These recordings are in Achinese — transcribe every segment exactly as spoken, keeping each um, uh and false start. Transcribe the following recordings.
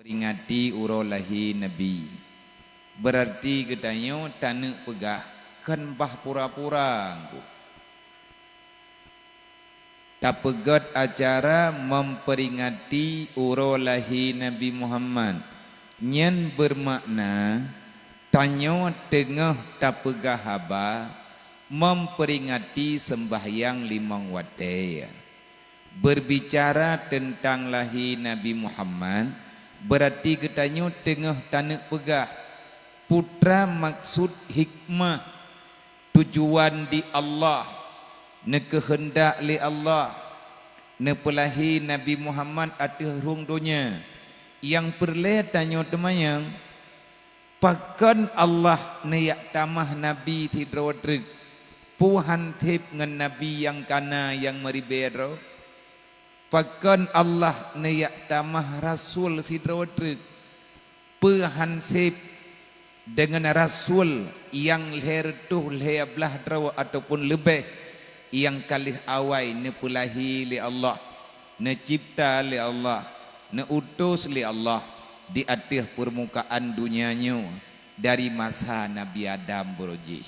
Peringati uroe lahé Nabi. Beurarti geutanyoe taneuk peugah, kon bah pura-pura. Tapeugét acara memperingati uroe lahé Nabi Muhammad. Nyan beurmakna tanyoe teungoh tapeugah haba memperingati seumbahyang limong watée. Beurbicara teuntang lahé Nabi Muhammad, beurarti geutanyoe teungoh taneuk peugah, peue maksud, hikmah, tujuan di Allah, neukeuheundak lé Allah, neupeulahé Nabi Muhammad ateueh rhueng donya. Nyang peureulée tanyoe teumanyong, pakon Allah neujak tamah nabi sidroe treuk, peue han seb ngon nabi nyang kana nyang meuribée droe? Pakon Allah neujak tamah rasul sidroe treuk, peue han seb deungon rasul nyang lhée reutôh lhée blaih droe ataupun leubeh nyang ka lheueh awai neupeulahé lé Allah, neucebta lé Allah, neuutus lé Allah di ateueh peurmukaan donya nyoe dari masa Nabi Adam baroe jih.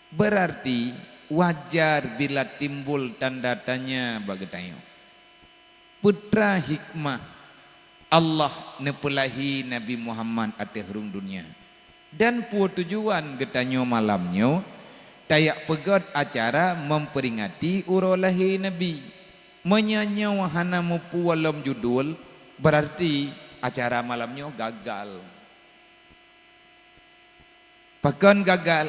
Beurarti wajar bila timbul tanda tanya bak geutanyoe, peue hikmah Allah neupeulahé Nabi Muhammad ateueh rhueng donya? Dan peue tujuan geutanyoe malam nyoe tajak peugét acara memperingati uroe lahé Nabi? Meunyoe nyoe hana meupuwoe lom judul, beurarti acara malam nyoe gagal. Pakon gagal?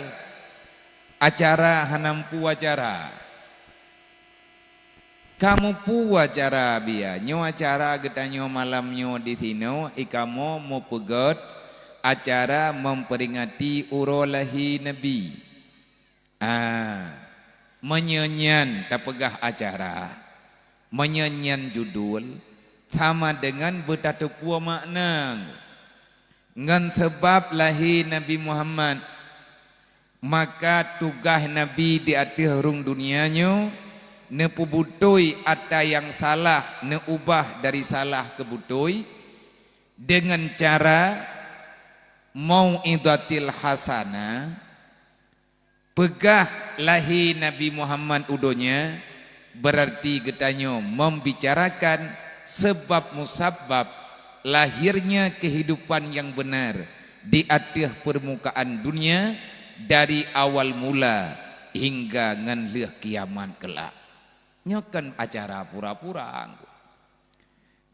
Acara hana meupuwoe acara. Ka meupuwoe acara biya. Nyoe acara geutanyoe malam nyoe disinoe, i kamoe meupeugét acara memperingati uroe lahé Nabi. Ah, meunyoe nyan tapeugah acara, meunyoe nyan judul, sama deungon beutateupeue makna. Ngon sabab lahé Nabi Muhammad, maka tugaih Nabi di ateueh rhueng donya nyoe neupeubutôi atra nyang salah, neuubah dari salah keu butôi, deungon cara mau'izatil hasanah. Peugah lahé Nabi Muhammad u donya, beurarti geutanyoe membicarakan sabab musabab lahirnya kehidupan yang benar di ateueh peurmukaan dunia dari awal mula hingga ngon lheueh kiamat keulak. Nyoe kon acara pura-pura.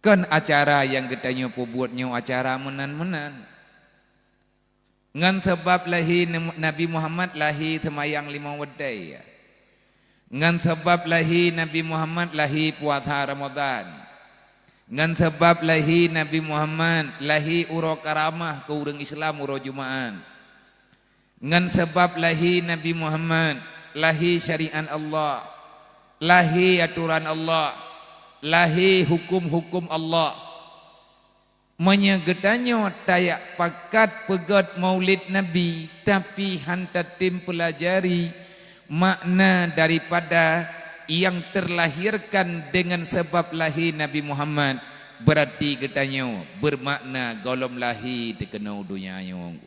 Kon acara nyang geutanyoe peubuet nyoe acara meunan-meunan. Ngon sabab lahé Nabi Muhammad lahé seumayang limong watée. Ngon sabab lahé Nabi Muhammad lahé puasa Ramadan. Ngon sabab lahé Nabi Muhammad lahé uroe karamah keu ureuëng Islam uroe Jumaat. Ngon sabab lahé Nabi Muhammad lahé syariat Allah, lahé atoran Allah, lahé huköm-huköm Allah. Meunyoe geutanyoe tajak pakat peugét Maulid Nabi, tapi han tatem peulajari makna daripada nyang teulahirkan deungon sabab lahé Nabi Muhammad, beurarti geutanyoe beumakna gohlom lahé teuh keunoe donya nyoe.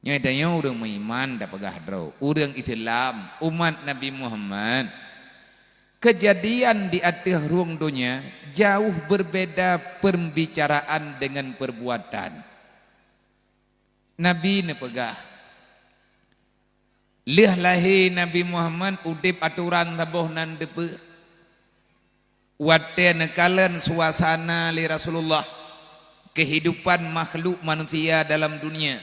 Nyoe tanyoe ureuëng meuiman tapeugah droe, ureuëng Islam, umat Nabi Muhammad. Keujadian di ateueh rhueng donya jauh beureubeda peurbicaraan deungon peurbuatan. Nabi neupeugah, lheueh lahé Nabi Muhammad udeb atoran saboh nan deupeu. Watée neukalon suasana lé Rasulullah, keuhidupan makhluk manusia dalam dunia,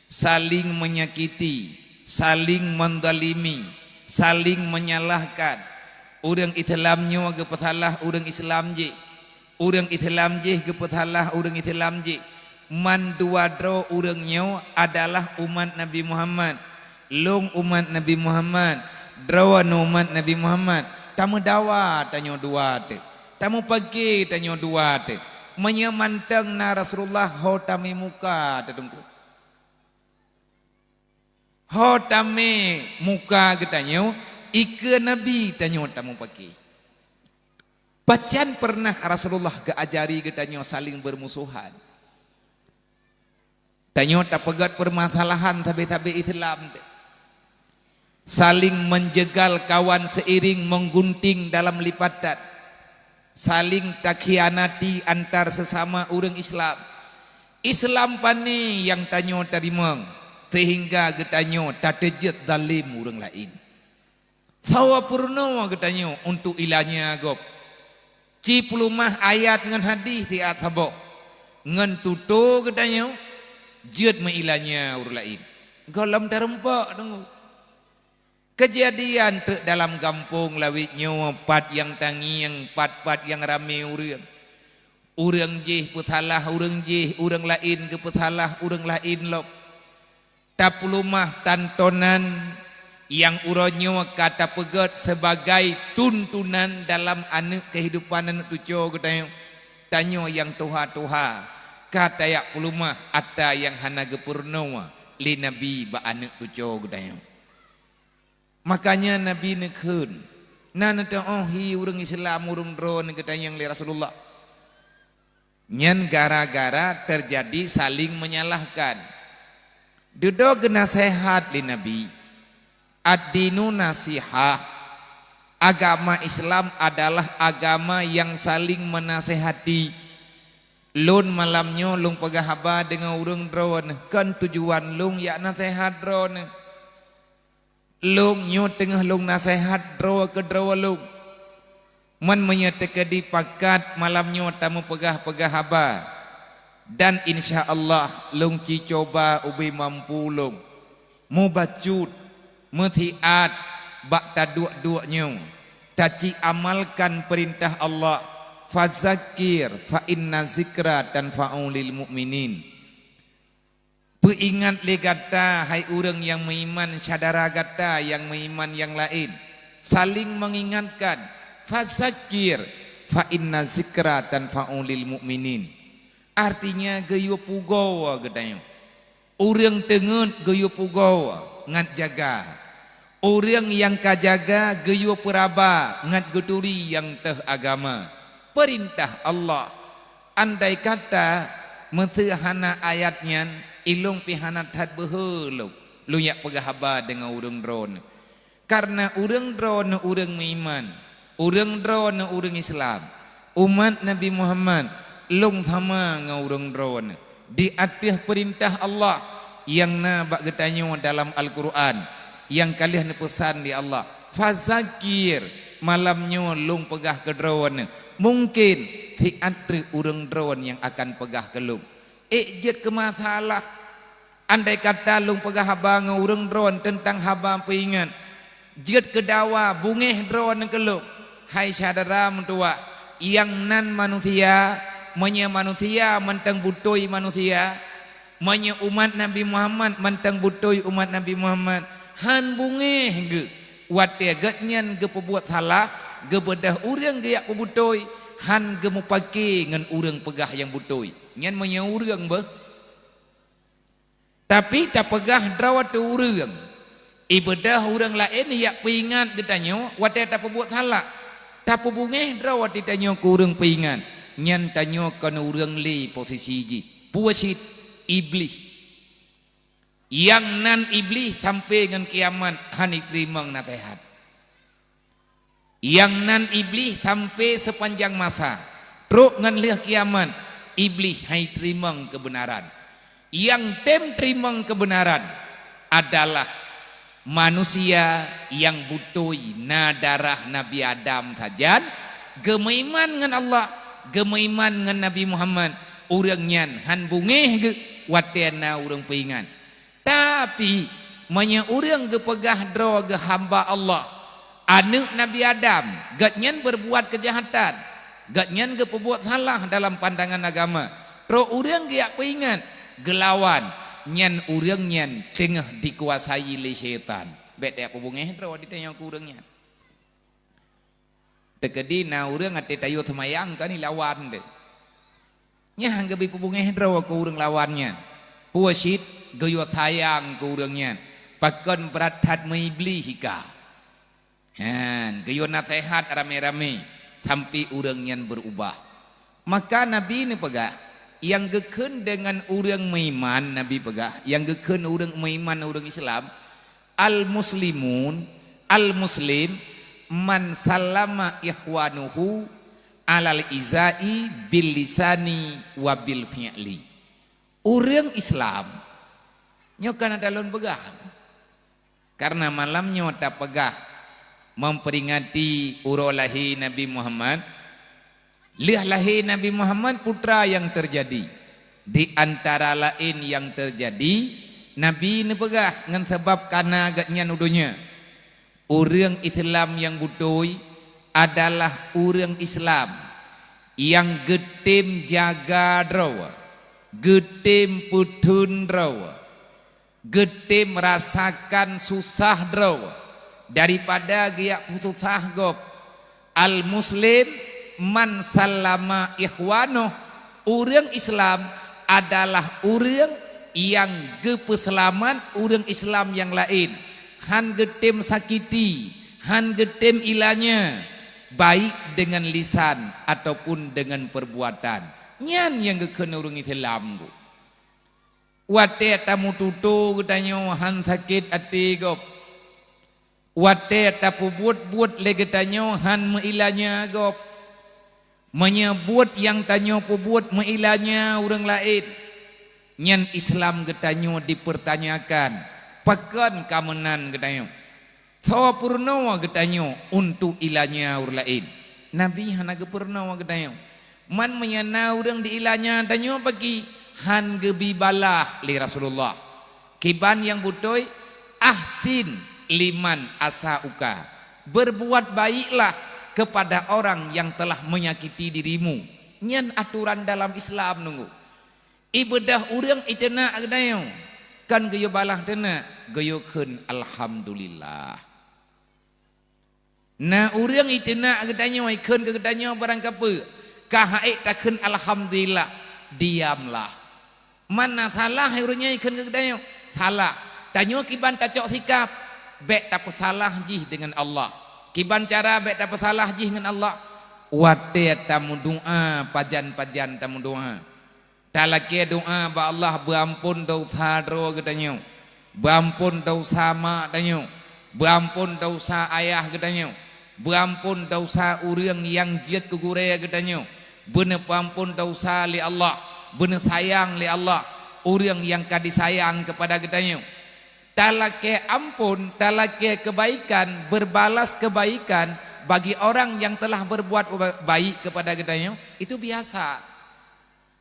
saling menyakiti, saling menzalimi, saling menyalahkan. Ureuëng Islam nyoe geupeusalah ureuëng Islam jih, ureuëng Islam jih geupeusalah ureuëng Islam jih. Mandua droe ureuëng nyoe adalah umat Nabi Muhammad. Lôn umat Nabi Muhammad, droeneuh umat Nabi Muhammad. Tameudawa tanyoe dua teuh, tameupaké tanyoe dua teuh. Meunyoe mantong na Rasulullah, ho tamé muka teuh Teungku. Ho tamé muka geutanyoe, ikeue Nabi tanyoe tameupaké. Pajan pernah Rasulullah geuajari geutanyoe saling beurmusohan? Tanyoe tapeugét peumasalahan sabé-sabé Islam teuh. Saling menjegal kawan seiring menggunting dalam lipatan. Saling takhianati antar sesama ureuëng Islam. Islam pane nyang tanyoe teurimong, sehingga geutanyoe tateujeuet zalim ureuëng laén. Sawa peurunoe geutanyoe untuk ilanya gob. Ci peuleumah ayat ngon hadis siat saboh, ngon tutoe geutanyoe jeuet meuilanya ureuëng laén. Gohlom tarumpok deungoe. Keujadian teuk dalam gampông lawét nyoe, pat nyang tangieng, pat-pat nyang ramé ureuëng. Ureuëng jih peusalah ureuëng jih, ureuëng laén geupeusalah ureuëng laén lom. Tapeuleumah tantonan nyang uroe nyoe ka tapeugét sebagai tuntunan dalam aneuëk keuhidupan aneuëk tucoe geutanyoe. Tanyoe nyang tuha-tuha ka tajak peuleumah atra nyang hana geupeurunoe lé Nabi bak aneuëk tucoe geutanyoe. Makanya Nabi neukheun, na neuteuôh hi ureuëng Islam ureuëng droeneuh geutanyong lé Rasulullah. Nyan gara-gara teujadi saling menyalahkan. Dudoe geunaseuhat lé Nabi, "Ad-dinu nasihah." Agama Islam adalah agama nyang saling menasehati. Lôn malam nyoe lôn peugah haba deungon ureuëng droeneuh, kon tujuan lôn jak naseuhat droeneuh. Lôn nyoe teungoh lôn naseuhat droe keu droe lôn. Man meunyoe teukeudi pakat malam nyoe tameupeugah-peugah haba, dan insya Allah lôn ci cuba ubé mampu lôn mubacut, meusiat bak taduek-duek nyoe, taci amalkan peurintah Allah, "Fazakir fa inna zikra tanfa'u lil mu'minin." Peuingat lé gata, hai ureuëng nyang meuiman, syedara gata nyang meuiman nyang laén, saling mengingatkan, "Fazakir fa inna zikra tanfa'u lil mu'minin." Artinya geuyue pugoe geutanyoe. Ureuëng teungeut geuyue pugoe ngat jaga. Ureuëng nyang ka jaga geuyue peuraba ngat geuturi nyang teuh agama, peurintah Allah. Andai kata meuseuhana ayat nyan, ilôn pih hana that beuhe lôn, lôn jak peugah haba deungon ureuëng droeneuh. Kareuna ureuëng droeneuh ureuëng meuiman, ureuëng droeneuh ureuëng Islam, umat Nabi Muhammad, lôn sama ngon ureuëng droeneuh di ateueh peurintah Allah nyang na bak geutanyoe dalam Al-Qur'an, nyang ka lheueh neupeusan lé Allah, "Fazakir," malam nyoe lôn peugah keu droeneuh, mungken siat treuk ureuëng droeneuh nyang akan peugah keu lôn. Ék jeuet keu masalah. Andai kata lôn peugah haba ngon ureuëng droeneuh teuntang haba peuingat, jeuet keu dawa bungéh droeneuh keu lôn, hai syedara meutuwah, nyang nan manusia, meunyoe manusia mantong beutôi manusia, meunyoe umat Nabi Muhammad mantong beutôi umat Nabi Muhammad, hán bungéh geuh watée geuhnyan geupeubuet salah, geubeudôh ureuëng geujak peubeutôi, hán geumeupaké ngon ureuëng peugah nyang beutôi. Nyan meunyoe ureuëng beuh. Tapi tapeugah droe teuh ureuëng, ibeudôh ureuëng laén jak peuingat geutanyoe watée tapeubuet salah. Tapeubungéh droe teuh tanyoe keu ureuëng peuingat, nyan tanyoe kon ureuëng lé posisi jih. Peue cit? Iblih. Nyang nan Iblih sampoe ngon kiamat hana jiteurimong naseuhat. Nyang nan Iblih sampoe seupanjang masa, trok ngon lheueh kiamat, Iblih hana jiteurimong keubeunaran. Nyang tem teurimong keubeunaran adalah manusia nyang beutôi na darah Nabi Adam sajan, geumeuiman ngon Allah, geumeuiman ngon Nabi Muhammad, ureuëng nyan hán bungéh geuh watée na ureuëng peuingat. Tapi, meunyoe ureuëng geupeugah droe geuh hamba Allah, aneuëk Nabi Adam, geuhnyan beurbuat keujahatan, geuhnyan geupeubuet salah dalam pandangan agama, trok ureuëng geujak peuingat, geulawan, nyan ureuëng nyan teungoh dikuasai lé syaitan. Bék tapeubungéh droe teuh tanyoe keu ureuëng nyan. Teukeudi na ureuëng até tayue seumayang ka ni lawan teuh. Nyan geubri peubungéh droe keu ureuëng lawan nyan. Peue cit? Geuyue sayang keu ureuëng nyan. Pakon brat that meuiblih ka. Han, geuyue naseuhat ramé-ramé. sampai ureuëng nyan beurubah. Maka Nabi neupeugah, nyang geukheun deungon ureuëng meuiman, Nabi peugah, nyang geukheun ureuëng meuiman, ureuëng Islam, al-muslimun, al-muslim, man sallama ikhwanuhu alal izai bil lisani wa bil fi'li. Ureuëng Islam, nyoe ka na talon peugah. Karena malam nyoe tapeugah memperingati uroe lahé Nabi Muhammad. Lheueh lahé Nabi Muhammad, peue teuma nyang teujadi. Di antara laén nyang teujadi, Nabi neupeugah ngon sabab kana geuhnyan u donya. Ureuëng Islam nyang beutôi adalah ureuëng Islam nyang geutem jaga droe, geutem peutheun droe, geutem rasakan susah droe daripada geujak peususah gob. Al-muslim man sallama ikhwanuh, ureuëng Islam adalah ureuëng nyang geupeuseulamat ureuëng Islam nyang laén, han geutem sakiti, han geutem ilanya, baik deungon lisan ataupun deungon peurbuatan. Nyan nyang geukheun ureuëng Islam. Watée tameututoe geutanyoe han sakét até gob. Watée tapeubuet-buet lé geutanyoe han meuilanya gob. Meunyoe buet nyang tanyoe peubuet meuilanya ureuëng laén, nyan Islam geutanyoe dipeurtanyakan, pakon ka meunan geutanyoe. Soe peurunoe geutanyoe untuk ilanya ureuëng laén? Nabi hana geupeurunoe geutanyoe. Man meunyoe na ureuëng diilanya tanyoe bagi, han geubi balaih lé Rasulullah. Kiban nyang beutôi, ahsin liman asa'uka. Berbuat baiklah kepada orang yang telah menyakiti dirimu. Nyan aturan dalam Islam nunggu. Ibeudôh ureuëng iteunak geutanyoe, kon geuyue balaih teunak, geuyue kheun alhamdulillah. Na ureuëng iteunak geutanyoe, ikheun keu geutanyoe barang kapeue, ka haiek takheun alhamdulillah, diamlah. Man na salah ureuëng nyan ikheun keu geutanyoe, salah. Tanyoe kiban tacok sikap, bék tapeusalah jih deungon Allah. Kiban cara bék tapeusalah jih ngon Allah? Watée tameudoá, pajan-pajan tameudoá. Talakée doá bak Allah beuamphon desya droe geutanyoe, beuamphon desya mak tanyoe, beuamphon desya ayah geutanyoe, beuamphon desya ureuëng nyang jeuet keu gurée geutanyoe, beuneupeuamphon desya lé Allah, beuneusayang lé Allah ureuëng nyang ka disayang keupada geutanyoe. Talakée amphon, talakée keubaikan, beurbalas keubaikan bagi orang nyang teulah beurbuat ba-, baik keupada geutanyoe, itu biasa.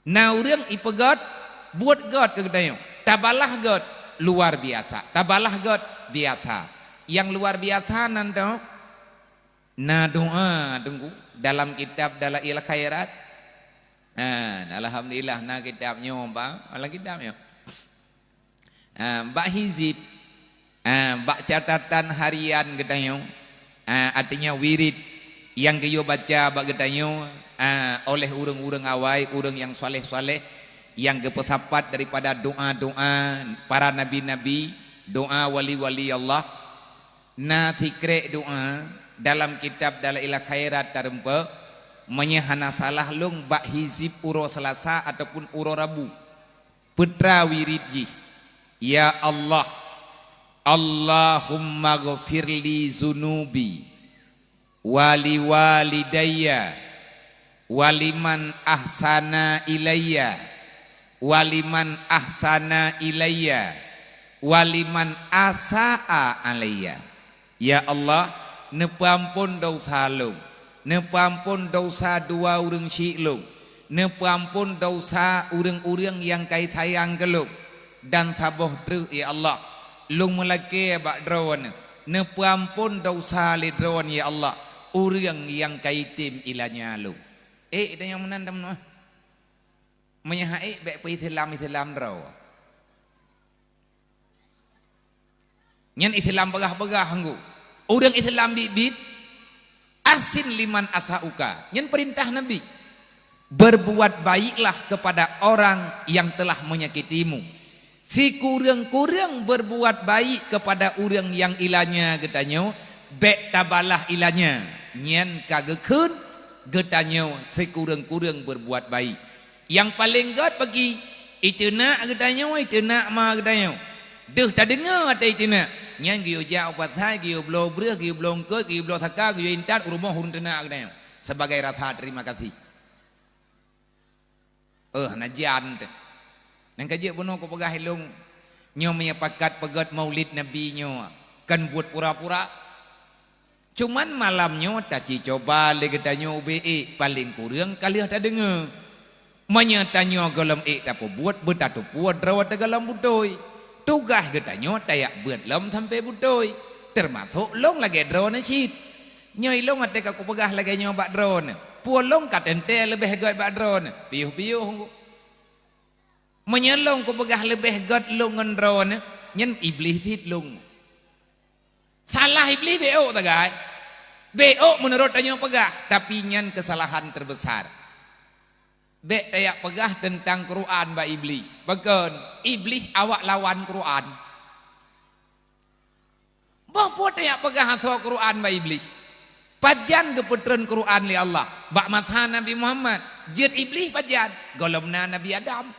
Na ureuëng ipeugét, buet gét keu geutanyoe. Tabalah gét, luar biasa. Tabalah gét, biasa. Nyang luar biasa nan teuh, na doá teungku dalam kitab Dalail Khairat. Ha, alhamdulillah na kitab nyoe, Bang. Dalam kitab nyoe. Ah, bak hizib, ah, bak catatan harian geutanyoe, ah, artinya wirid nyang geuyue baca bak geutanyoe, ah, oleh ureuëng-ureuëng awai, ureuëng nyang saleh-saleh, nyang geupeusapat daripada doá-doá para nabi-nabi, doá wali-wali Allah. Na sikrek doá dalam kitab Dalail Khairat tareumpok, meunyoe hana salah lôn bak hizib uroe Selasa ataupun uroe Rabu. Peue teuma wirid jih, "Ya Allah, Allahummaghfirli dzunubi, wa liwalidayya, wa liman ahsana ilayya, wa liman ahsana ilayya, wa liman asa'a alayya." Ya Allah, neupeuamphon desya lôn, neupeuamphon desya dua ureuëng syiek lôn, neupeuamphon desya ureuëng-ureuëng nyang ka sayang keu lôn, dan saboh treuk, ya Allah, lôn meulakée bak Droeneueh, neupeuamphon desya lé Droeneueh, ya Allah, ureuëng nyang ka item ilanya lôn. Eh, dan nyang meunan dan meunoe. Meunyoe hana ék, bék peuiseulam-iseulam droe. Nyan Islam beurah-beurah nggu. Ureuëng Islam biet-biet, "Ahsin liman asa'uka." Nyan peurintah Nabi. "Berbuat baiklah kepada orang yang telah menyakitimu." Sikureueng-kureueng berbuat baik kepada ureuëng nyang ilanya geutanyoe, bék tabalah ilanya. Nyan ka geukheun geutanyoe sikureueng-kureueng berbuat baik. Nyang paleng gét bagi iteunak geutanyoe, iteunak ma geutanyoe. Deuh tadeungoe watée iteunak, nyan geuyue jak u pasai, geuyue bloe breueh, geuyue bloe eungkôt, geuyue bloe saka, geuyue intat u rumoh ureuëng teunak geutanyoe sebagai rasa terima kasih. Eh, na jan teuh. Nyang ka jeuet bunoe kupeugah ilong, nyoe meunyoe pakat peugét Maulid Nabi nyoe, kan buet pura-pura. Cuman malam nyoe taci coba lé geutanyoe ubé ék, paleng kureueng ka lheueh tadeungoe. Meunyoe tanyoe gohlom ék tapeubuet, beutateupeue droe teuh gohlom beutôi. Tugaih geutanyoe tajak beuet lom sampoe beutôi, teumasok lôn lagée droeneuh cit. Nyoe ilong watée ka kupeugah lagée nyoe bak droeneuh, peue lôn ka teuntée leubeh gét bak droeneuh, piôh-piôh. Meunyoe lôn kupeugah leubeh gét lôn ngon droeneuh, nyan Iblih cit lôn. Salah Iblih bék ôk sagai. Bék ôk meunurot tanyoe peugah, tapi nyan keusalahan teubesar. Bék tajak peugah teuntang Quran bak Iblih. Pakon? Iblih awak lawan Quran. Boh peue tajak peugah asoe Quran bak Iblih. Pajan geupeutreun Quran lé Allah? Bak masa Nabi Muhammad. Jeuet Iblih pajan? Gohlom na Nabi Adam.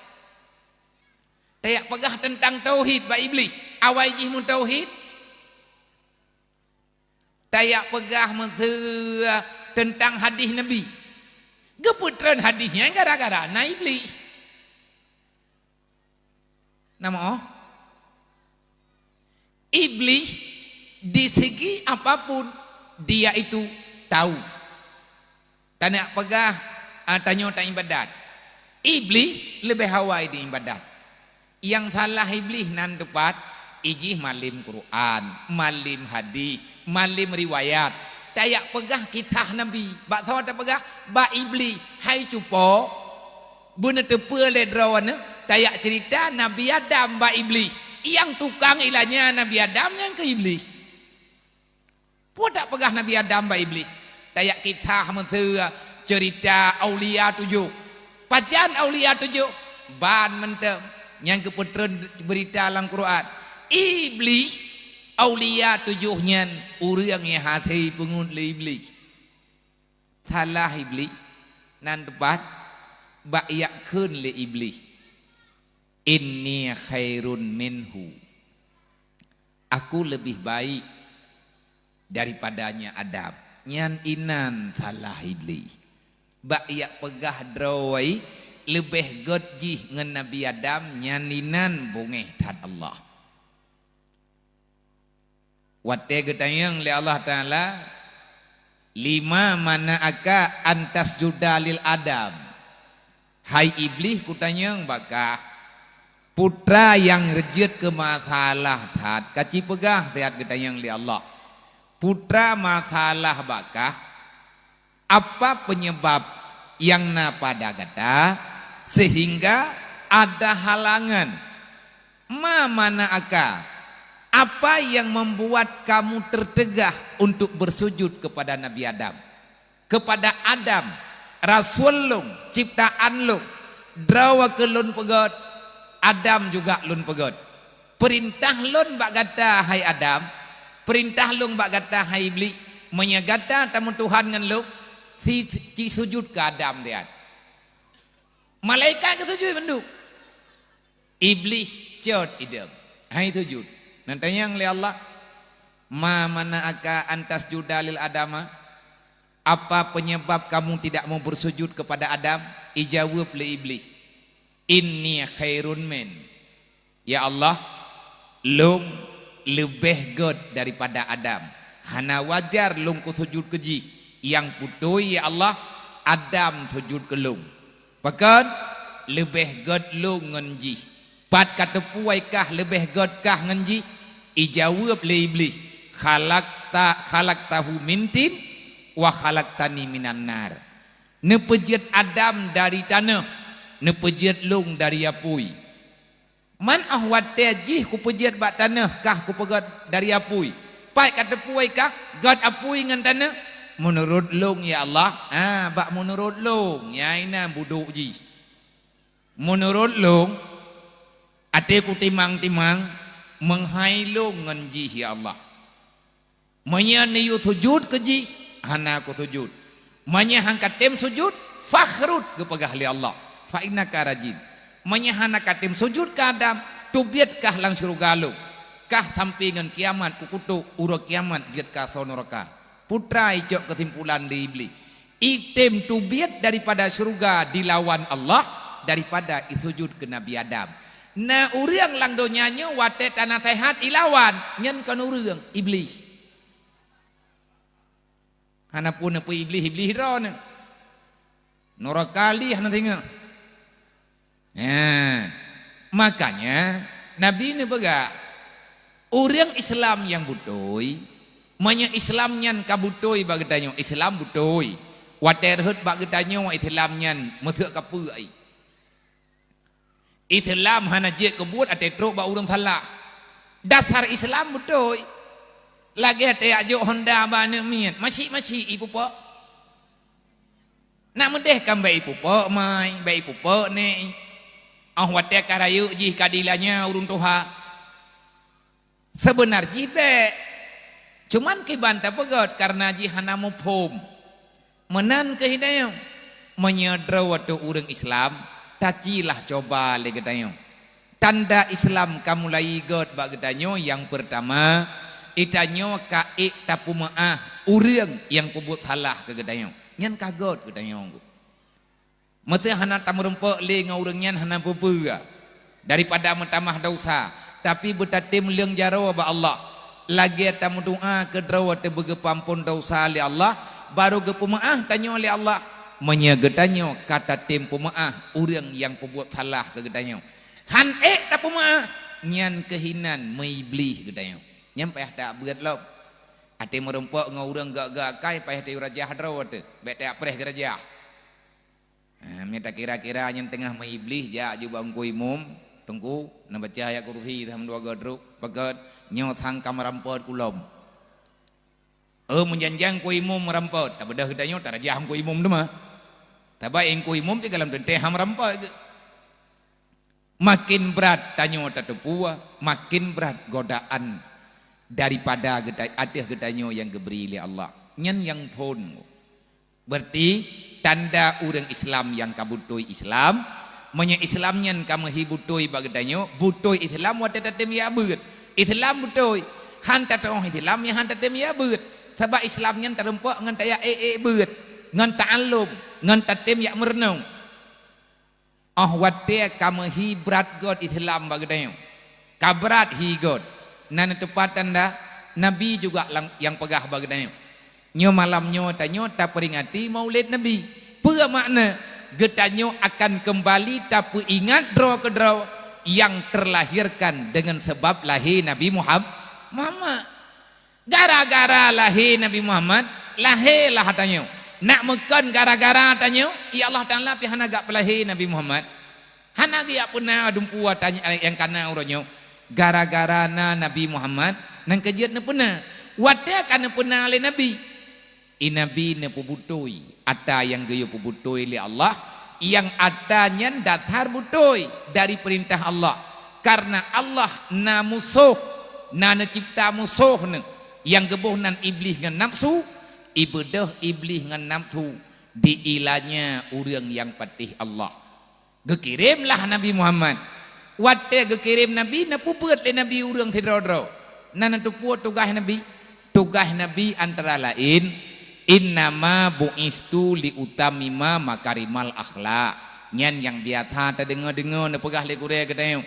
Tajak peugah teuntang tauhid bak Iblih. Awai jih meutauhid. Tajak peugah meuseu teuntang hadih Nabi. Geupeutreun hadih nyan gara-gara na Iblih. Nama oh? Iblih di segi apapun dia itu tahu. Tajak peugah, ah, tanyoe taibadat. Iblih leubeh awai di ibadat. Nyang salah Iblih nan teupat, ijih malem Quran, malem hadih, malem riwayat. Tajak peugah kisah Nabi. Bak soe tapeugah? Bak Iblih. Hai cupo, beuneuteupeue lé droeneuh, tajak ceurita Nabi Adam bak Iblih. Nyang tukang ilanya Nabi Adam nyang keu Iblih. Peue tapeugah Nabi Adam bak Iblih? Tajak kisah meuseu ceurita aulia tujoh. Pajan aulia tujoh? Ban mantong nyang geupeutreun beurita lam Quran. Iblih, aulia tujoh nyan ureuëng nyang hase peungeut lé Iblih. Salah Iblih nan teupat bak jak kheun lé Iblih, "Inni khairun minhu." Aku leubeh baik daripadanya Adam. Nyan inan salah Iblih. Bak jak peugah droe leubeh gét jih ngon Nabi Adam, nyan inan beungéh that Allah. Watée geutanyong lé Allah Taala, "Lima mana'aka an tasjuda lil Adam?" Hai Iblih, kutanyong bak kah, putra nyang reujeuet keu masalah that, ka ci peugah siat geutanyong lé Allah. Putra masalah bak kah, apa penyebab nyang na pada gata sehingga ada halangan? Ma mana'aka, apa yang membuat kamu tertegah untuk bersujud kepada Nabi Adam? Kepada Adam, rasul lôn, ciptaan lôn, droe keu lôn peugét, Adam juga lôn peugét. Peurintah lôn bak gata, hai Adam, peurintah lôn bak gata, hai Iblih, meunyoe gata tameutuhan ngon lôn, si, ci sujud keu Adam siat. Malaikat geusujud mandum. Iblih cot idong, hai sujud. Nan tanyong lé Allah, "Ma mana'aka an tasjuda lil Adama?" Apa penyebab kamu tidak mau bersujud kepada Adam? Ijaweueb lé Iblih, "Inni khairun min." Ya Allah, lôn leubeh gét daripada Adam. Hana wajar lôn kusujud keu jih. Nyang beutôi, ya Allah, Adam sujud keu lôn. Pakon? Leubeh gét lôn ngon jih. Pat ka teupeue kah leubeh gét kah ngon jih? Ijaweueb lé Iblih, "Khalaqta, khalaqtahu min tin, wa khalaqtani minan nar." Neupeujeuet Adam dari tanoh, neupeujeuet lôn dari apui. Man óh watée jih kupeujeuet bak tanoh kah kupeugét dari apui? Pat ka teupeue kah gét apui ngon tanoh? Meunurot lôn, ya Allah, ha, bak meunurot lôn, nyan inan budok jih. Meunurot lôn, até kutimang-timang, meuhai lôn ngon jih, ya Allah. Meunyoe neuyue sujud keu jih, hana kusujud. Meunyoe han katem sujud, fakhrud, geupeugah lé Allah, fa innaka rajim. Meunyoe hana katem sujud keu Adam, teubiet kah lam syeuruga lom. Kah sampai ngon kiamat kukutôk, uroe kiamat jeuet keu asoe nuraka. Peue teuma icok keusimpulan lé Iblih? Item teubiet daripada syeuruga dilawan Allah daripada isujud keu Nabi Adam. Na ureuëng lam donya nyoe watée tanaseuhat ilawan, nyan kon ureuëng, Iblih. Hana pun neupeu Iblih-Iblih droeneuh. Nuraka lih hana singoh. Nah, makanya Nabi neupeugah, ureuëng Islam nyang beutôi, meunyoe Islam nyan ka beutôi bak geutanyoe, Islam beutôi. Watée rhot bak geutanyoe Islam nyan meuseuek kapeue ai. Islam hana jeuet keu buet até trok bak ureuëng salah. Dasar Islam beutôi. Lagée até jak jok honda bak aneuëk miet, masyik-masyik ipupok. Nak meudeh kan baik ipupok mai, baik ipupok nek. Oh watée ka rayeuk jih ka dilanya ureuëng tuha. Seubeuna jih bék, cuman kiban tapeugét kareuna jih hana muphom. Meunan keuh hidayah. Meunyoe droe teuh ureuëng Islam, tacilah coba lé geutanyoe. Tanda Islam ka mulai gét bak geutanyoe nyang peurtama, geutanyoe ka ék tapeumeuáh ureuëng nyang peubuet salah keu geutanyoe. Nyan ka gét geutanyoe. Meusé hana tameurumpok lé ngon ureuëng nyan hana peue-peue daripada meutamah desya, tapi beutatem leueng jaroe bak Allah. Lagée tameudoá keu droe teuh beugeupeuampon desya lé Allah, barô geupeumeuáh tanyoe lé Allah. Meunyoe geutanyoe ka tatem peumeuáh ureuëng nyang peubuet salah keu geutanyoe, han ék tapeumeuáh, nyan keuh inan meuiblih geutanyoe. Nyan payah tabeuet lom. Até meurumpok ngon ureuëng gak-gak akai payah tayue rajah droe teuh, bék tajak preh geurajah. Ah, mita kira-kira nyang teungoh meuiblih jak jubak Teungku Imum, Teungku, neubaca ayat kursi sama dua gadruk, peugét, nyoe sang ka meurampot kulom. Oh, meujanjang Teungku Imum meurampot, tabeudôh geutanyoe tarajah Teungku Imum teuma. Tabai Teungku Imum pi galam teuntée ha meurampot geuh. Makin brat tanyoe tateupeue, makin brat godaan daripada geuta-, ateueh geutanyoe nyang geubri lé Allah. Nyan nyang phon. Berarti tanda ureuëng Islam nyang ka beutôi Islam, meunyoe Islam nyan ka meuhi beutôi bak geutanyoe, beutôi Islam watée tatem jak beuet. Islam beutôi, han tateuoh Islam nyang han tatem jak beuet. Sabab Islam nyan tarumpok ngon tajak ék-ék beuet, ngon ta'allum, ngon tatem jak meureunong. Oh watée ka meuhi brat gét Islam bak geutanyoe. Ka brat hi gét. Na neuteupat tanda, Nabi juga nyang peugah bak geutanyoe. Nyoe malam nyoe tanyoe tapeuringati Maulid Nabi. Peue makna? Geutanyoe akan keumbali tapeuingat droe keudroe nyang teulahirkan deungon sabab lahé Nabi Muham-, Muhammad. Gara-gara lahé Nabi Muhammad, lahé lah tanyoe. Nak meukon gara-gara tanyoe, ya Allah Taala pi hana gak peulahé Nabi Muhammad. Hana geujak peuna dumpeue tanyoe nyang kana uroe nyoe. Gara-gara na Nabi Muhammad, nyang keujeuet neupeuna. Watée ka neupeuna lé Nabi, i Nabi neupeubeutôi ata nyang geuyue peubeutôi lé Allah, nyang ata nyan dasar beutôi dari peurintah Allah. Kareuna Allah na musoh, na neucipta musoh neuh, nyang geuboh nan Iblih ngon nafsu, ibeudôh Iblih ngon nafsu diilanya ureuëng nyang patéh Allah. Geukirém lah Nabi Muhammad. Watée geukirém Nabi, neupeubeuet lé Nabi ureuëng sidroe-droe. Na neuteupeue tugaih Nabi? Tugaih Nabi antara laén, "Innama bu'istu liutammima makarimal akhlak." Nyan nyang biasa tadeungoe-deungoe neupeugah lé gurée geutanyoe.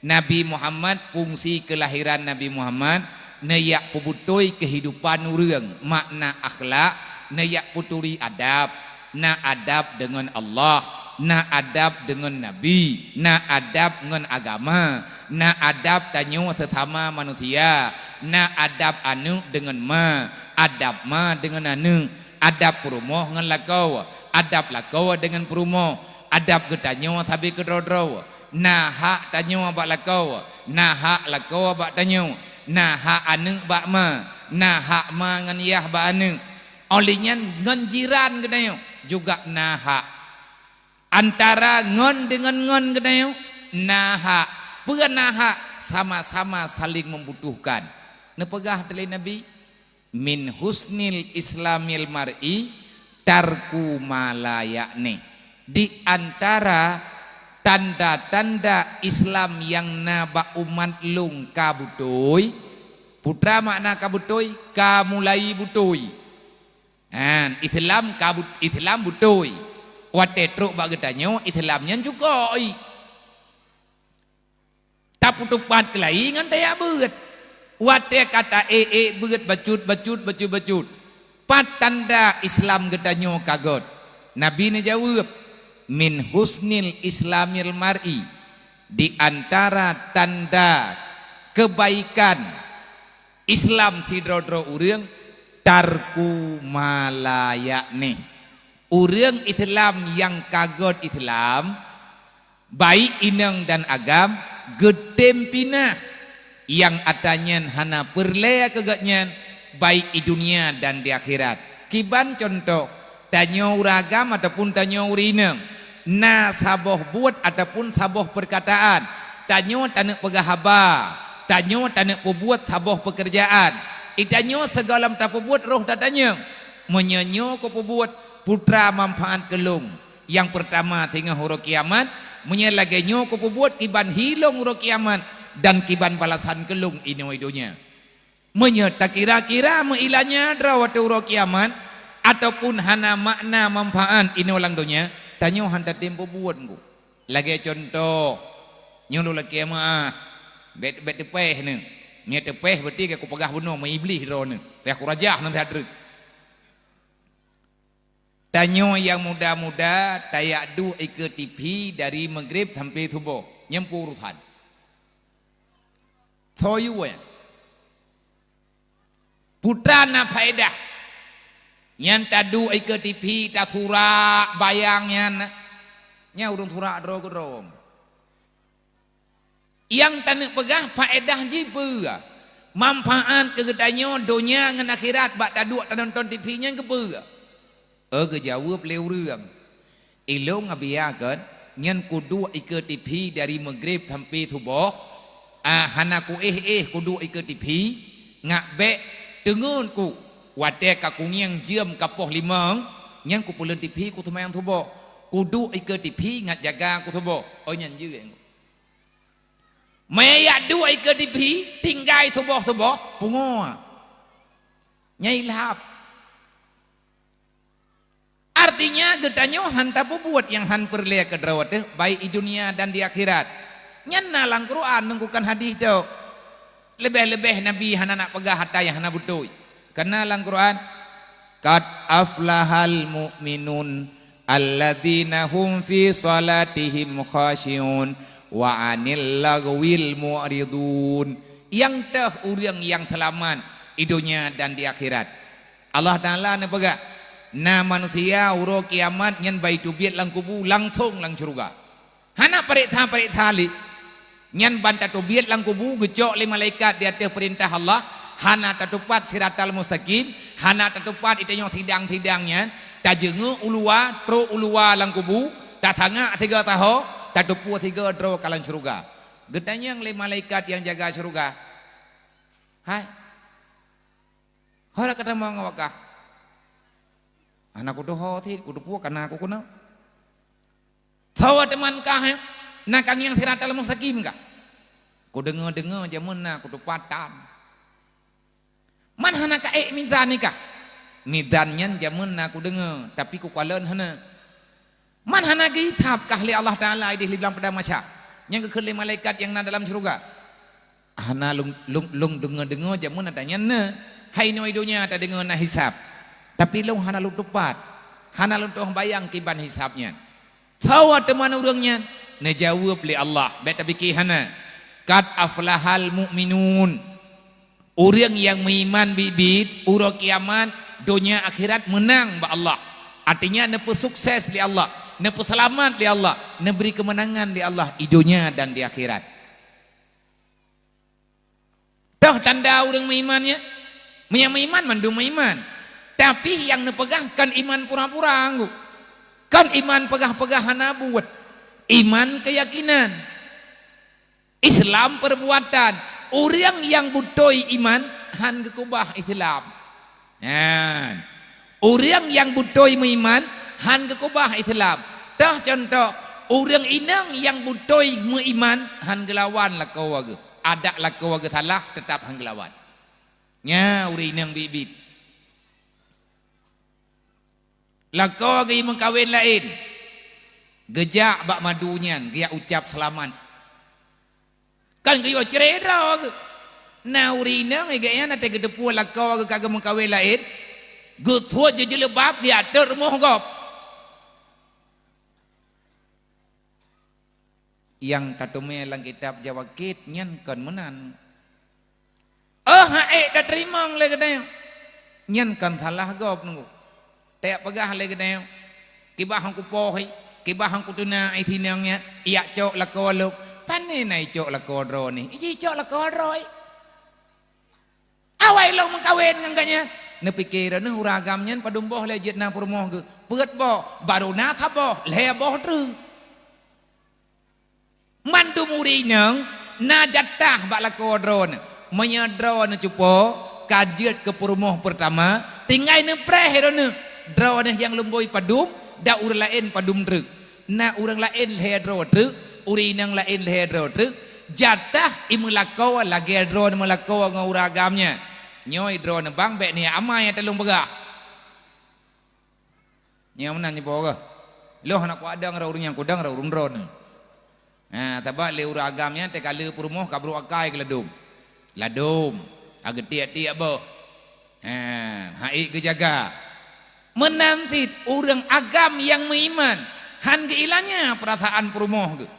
Nabi Muhammad, fungsi keulahiran Nabi Muhammad, neujak peubeutôi keuhidupan ureuëng, makna akhlak, neujak peuturi adab, na adab deungon Allah, na adab deungon Nabi, na adab ngon agama, na adab tanyoe seusama manusia, na adab aneuëk deungon ma, adab ma deungon aneuëk, adab peurumoh ngon lakoe, adab lakoe deungon peurumoh, adab geutanyoe sabe keudroe-droe. Na hak tanyoe bak lakoe, na hak lakoe bak tanyoe, na hak aneuëk bak ma, na hak ma ngon yah bak aneuëk. Óh lheueh nyan ngon jiran geutanyoe juga na hak. Antara ngon deungon ngon geutanyoe na hak. Peue na hak? Sama-sama saling membutuhkan. Neupeugah teuh lé Nabi, "Min husnil islamil mar'i tarku ma la ya'ni. Di antara tanda-tanda Islam nyang na bak umat lôn ka beutôi, peue treuk makna ka beutôi, ka mulai beutôi. Han, Islam ka but-, Islam beutôi. Watée trok bak geutanyoe, Islam nyan cukok. Tapeuteupat keulayi ngon tajak beuet. Watée ka taék-ék beuet bacut-bacut, bacut-bacut. Pat tanda Islam geutanyoe ka göt? Nabi neujaweueb, "Min husnil islamil mar'i," di antara tanda keubaikan Islam sidroe-droe ureuëng, tarku ma la ya'ni. Ureuëng Islam nyang ka göt Islam, baik inong dan agam, geutem pinah nyang atra nyan hana peureulée keu gobnyan, baik di dunia dan di akhirat. Kiban cuntoh, tanyoe ureuëng agam ataupun tanyoe ureuëng inong, na saboh buet ataupun saboh peurkataan, tanyoe taneuk peugah haba, tanyoe taneuk peubuet saboh peukeurjaan, di tanyoe sigohlom tapeubuet roh tatanyong, "Meunyoe nyoe kupeubuet, peue treuk manfaat keu lôn?" Nyang peurtama, singoh uroe kiamat, meunyoe lagée nyoe kupeubuet, kiban hi lôn uroe kiamat dan kiban balasan keu lôn inoe i donya. Meunyoe takira-kira meuilanya droe watée uroe kiamat, ataupun hana makna manfaat inoe lam donya, tanyoe han tatem peubuet ngon. Lagée cuntoh, nyoe lôn lakée meuáh, bék, bék teupéh neuh. Meunyoe teupéh, berarti ka kupeugah bunoe, meu-Iblih droeneuh, payah kurajah neuh that treuk. Tanyoe nyang muda-muda tajak duek ikeue T V dari Maghrib sampai suboh, nyan peue urosan. Soe yue nyan? Peue treuk na faedah nyan taduek ikeue T V, tasurak bayang nyan? Nyan ureuëng surak droe keudroe. Nyang taneuk peugah faedah jih peue? Manfaat keu geutanyoe donya ngon akhirat bak taduek tanonton T V nyan keupeue? Oh, geujaweueb lé ureuëng, "Ilôn Abiya kon, nyan kuduek ikeue T V dari Maghrib sampai suboh, ah, hana kuéh-éh kuduek ikeue T V, ngat bék teungeut ku, watée ka kunieng jeuem ka poh limong, nyan kupeuleueng T V kuseumayang suboh. Kuduek ikeue T V ngat jaga kusuboh." Oh, nyan jeuet. Meunyoe jak duek ikeue T V, tinggai suboh-suboh, pungoe. Nyan ilhab. Artinya, geutanyoe han tapeubuet nyang han peureulée keu droe teuh, baik di dunia dan di akhirat. Nyan na lam Quran, nungkukan hadis tu. Leubeh-leubeh Nabi hana nak peugah ata nyang hana beutôi. Kana lam Quran, "Qad aflahal mu'minun, alladzina hum fi salatihim khashi'un, wa 'anil laghwil mu'ridun." Nyang teuh ureuëng nyang seulamat di donya dan di akhirat. Allah Taala neupeugah, na manusia uroe kiamat nyan ban teubiet lam kubu langsong lam syeuruga. Hana pareksa-pareksa lé. Nyan ban tateubiet lam kubu, geucok lé malaikat di ateueh peurintah Allah, hana tatupat siratal mustaqim, hana tatupat di tanyoe sidang-sidang nyan, tajeungeuk u luwa, trok u luwa lam kubu, tasangak sigoe saho, tateupeue sigoe droe ka lam syeuruga. Geutanyong lé malaikat nyang jaga syeuruga, "Hai, ho ka tamong awak kah?" "Hana kutuho cit, kuteupeue kana ku keunoe." "Soe teuma kah, eh? Na ka ngieng siratal mustaqim kah?" "Kudeungoe-deungoe jameun na, kuteupat tan." "Man hana ka ék mizan nyan kah?" "Mizan nyan jameun na kudeungoe, tapi kukalon hana." "Man hana geuhisab kah lé Allah Taala idéh di blang padang mahsyar, nyang geukheun lé malaikat nyang na dalam syeuruga?" "Hana lôn, lôn, lôn deungoe-deungoe jameun ata nyan na. Hai inoe donya tadeungoe na hisab, tapi lôn hana lôn tupat, hana lôn tu'oh bayang kiban hisab nyan." "Soe teuma ureuëng nyan?" Neujaweueb lé Allah, bék tabike hana, "Qad aflahal mu'minun." Ureuëng nyang meuiman biet-biet, uroe kiamat, donya akhirat meunang bak Allah. Artinya, neupeusukses lé Allah, neupeuseulamat lé Allah, neubri keumeunangan lé Allah di donya dan di akhirat. Toh tanda ureuëng meuiman nyan? Meunyoe meuiman, mandum meuiman. Tapi nyang neupeugah kon iman pura-pura, anggô. Kon iman peugah-peugah hana buet. Iman keuyakinan. Islam perbuatan. Ureuëng nyang beutôi iman, han geukeubah Islam. Nyan. Ureuëng nyang beutôi meuiman han geukeubah Islam. Toh cuntoh, ureuëng inong nyang beutôi meuiman han geulawan lakoe geuh. Adak lakoe geuh salah, teutap han geulawan. Nyan ureuëng inong biet-biet. Lakoe geuh meukawen laén, geujak bak madu nyan geujak ucap seulamat. Kan geuyue cre droe geuh. Na ureuëng inong geuh nyan até geuteupeue lakoe geuh ka geumeukawen laén, geusuet jeuet jilbab geujak tot rumoh gob. Nyang tateumé lam kitab Jawakit nyan kon meunan. Oh, han ék tateurimong lé geutanyoe. Nyan kon salah gob nunggu. Teuk peugah lé geutanyoe, "Kiban han kupoh, kiban han kuteuna, eh, sinong nyan, ijak cok lakoe lôn." Pane na icok lakoe droeneuh? Iji cok lakoe droe. Awai lôn meukawen ngon gobnyan. Neupike droeneuh ureuëng agam nyan padum boh lé jeuet na peurumoh geuh. Peuet boh, barô na saboh, lhée boh treuk. Mandum ureuëng inong na jatah bak lakoe droeneuh. Meunyoe droeneuh cupo ka jeuet keu peurumoh peurtama, tinggai neupreh droeneuh. Droeneuh nyang lumboi padum, dan ureuëng laén padum treuk. Na ureuëng laén lhée droe treuk, ureuëng inong laén lhée droe treuk, jatah imeulakoe lagée droeneuh meulakoe ngon ureuëng agam nyan. Nyoe droeneuh bang bék niyak amai nyang talôn peugah. Nyang meunan nyoe boh geuh. Lôn hana kuadong rot ureuëng nyang kudong rot ureuëng droeneuh. Ha, sabab lé ureuëng agam nyan teuka le peurumoh ka brok akai keu ladôm. Ladôm, ka geutiek-tiek boh. Ha, han ék geujaga. Meunan cit ureuëng agam nyang meuiman, han geuilanya peurasaan peurumoh geuh.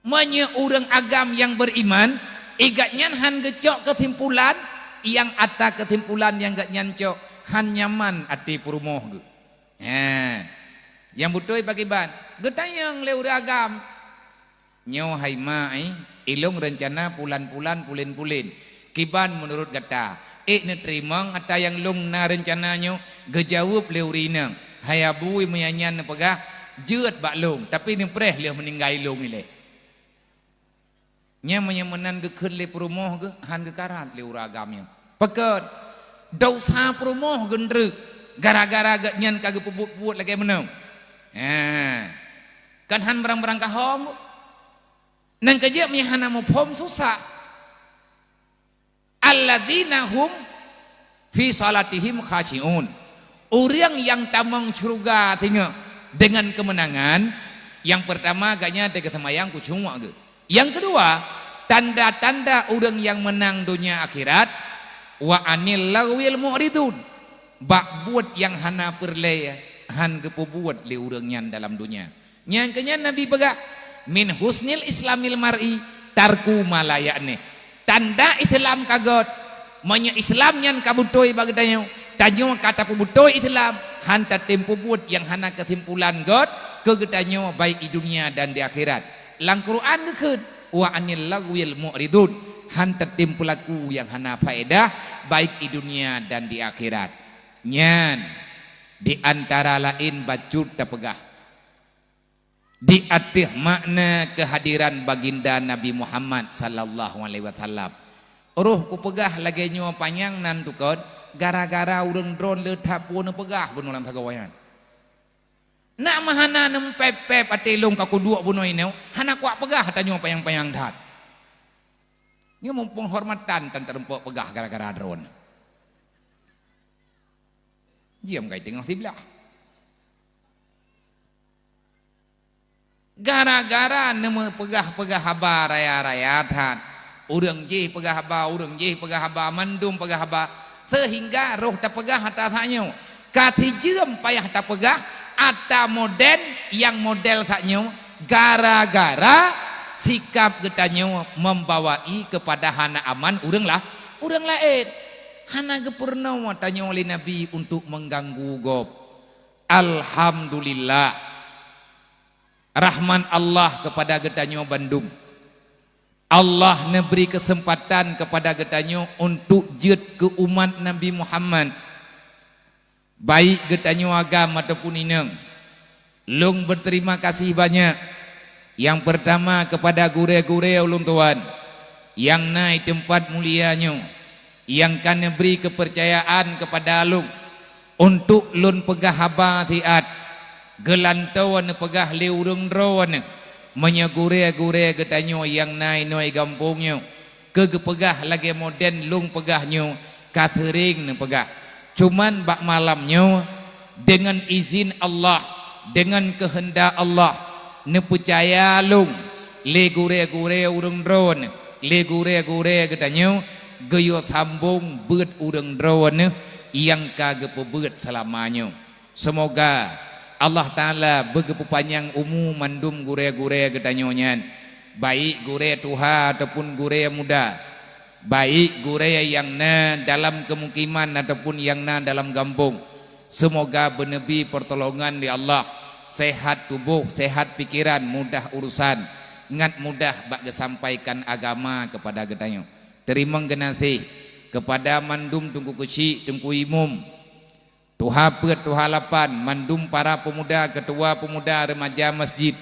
Meunyoe ureuëng agam nyang beuriman, i gobnyan han geucok keusimpulan, nyang ata keusimpulan nyang gobnyan cok han nyaman até peurumoh geuh. He, nyang beutôi pakriban? Geutanyong lé ureuëng agam, "Nyoe hai ma, eh, ilôn reuncana pulan-pulan, pulen-pulen. Kiban meunurot gata, ék neuteurimong ata nyang lôn na reuncana nyoe?" Geujaweueb lé ureuëng inong, "Hai abu, meunyoe nyan neupeugah, jeuet bak lôn, tapi neupreh lheueh meuninggai lôn ilée." Nyan meunyoe meunan geukheun lé peurumoh geuh, han geukarat lé ureuëng agam nyoe. Pakon? Desya peurumoh geuh treuk gara-gara gobnyan ka geupeubuet-buet lagée meunoe. Ha. Kan han barang-barang kahong. Nyang keujeuet meunyoe hana muphom susah. "Alladzina hum fi shalatihim khasyi'un." Ureuëng nyang tamong syeuruga singoh deungon keumeunangan, nyang peurtama gobnyan teuka seumayang khusyuk geuh. Nyang keudua, tanda-tanda ureuëng nyang meunang donya akhirat, "wa anil laghwil mu'ridun." Bak buet nyang hana peureulée han geupeubuet lé ureuëng nyan dalam donya. Nyang keunyan Nabi peugah, "Min husnil islamil mar'i tarku ma la ya'ni." Tanda Islam ka göt, meunyoe Islam nyan ka beutôi bak geutanyoe, tanyoe ka tapeubeutôi Islam, han tatem peubuet nyang hana keusimpulan göt keu geutanyoe baik di dunia dan di akhirat. Lam Quran geukheun, "Wa anil laghwil mu'ridun," han tatem peulaku nyang hana faedah baik di dunia dan di akhirat. Nyan di antara laén bacut tapeugah. Di ateueh makna keuhadiran baginda Nabi Muhammad sallallahu alaihi wasallam. Roh kupeugah lagée nyoe panyang nan tukon, gara-gara ureuëng droen le that peue neupeugah bunoe lam sagoe nyan. Nak meuhana neumpép-pép até lôn ka kuduek bunoe inoe, hana kuak peugah tanyoe panyang-panyang that. Nyoe muphom hormatan tan teurumpok peugah gara-gara droen. Jiom kai teungoh siblah. Gara-gara neumeupeugah-peugah haba raya-raya that, ureuëng jih peugah haba, ureuëng jih peugah haba, mandum peugah haba, seuhingga roh tapeugah ata that nyoe. Ka sijeuem payah tapeugah ata model nyang model that nyoe, gara-gara sikap geutanyoe membawai keupada hana aman ureuëng lah, ureuëng laén. Hana geupeurunoe tanyoe lé Nabi untuk mengganggu gob. Alhamdulillah. Rahmat Allah keupada geutanyoe bandum. Allah neubri keuseumpatan keupada geutanyoe untuk jeuet keu umat Nabi Muhammad, baik geutanyoe agam ataupun inong. Lôn beuteurima gaséh banyak, nyang peurtama keupada gurée-gurée ulôn tuan nyang na i teumpat mulia nyoe, nyang ka neubri keupeucayaan keupada lôn Untuk lôn peugah haba siat, geulantoe neupeugah lé ureuëng droeneuh, meunyoe gurée-gurée geutanyoe nyang na inoe gampông nyoe, keu geupeugah lagée modern lôn peugah nyoe ka seuréng neupeugah. Cuman bak malam nyoe, deungon izin Allah, deungon keuheundak Allah, neupeucaya lôn lé gurée-gurée ureuëng droeneuh, lé gurée-gurée geutanyoe, geuyue sambong beuet ureuëng droeneuh nyang ka geupeubeuet seulama nyoe. Seumoga Allah Taala beugeupeupanyang umu mandum gurée-gurée geutanyoe nyan, baik gurée tuha ataupun gurée muda, baik gurée nyang na dalam keumukiman ataupun nyang na dalam gampông. Seumoga beuneubi peurtolongan di Allah, sehat tuboh, sehat pikeran, mudah urusan, ngat mudah bak geusampaikan agama keupada geutanyoe. Teurimong geunaséh keupada mandum Teungku Keuchik, Teungku Imum, tuha peuet, tuha lapan, mandum para peumuda, keutua peumuda, reumaja masjid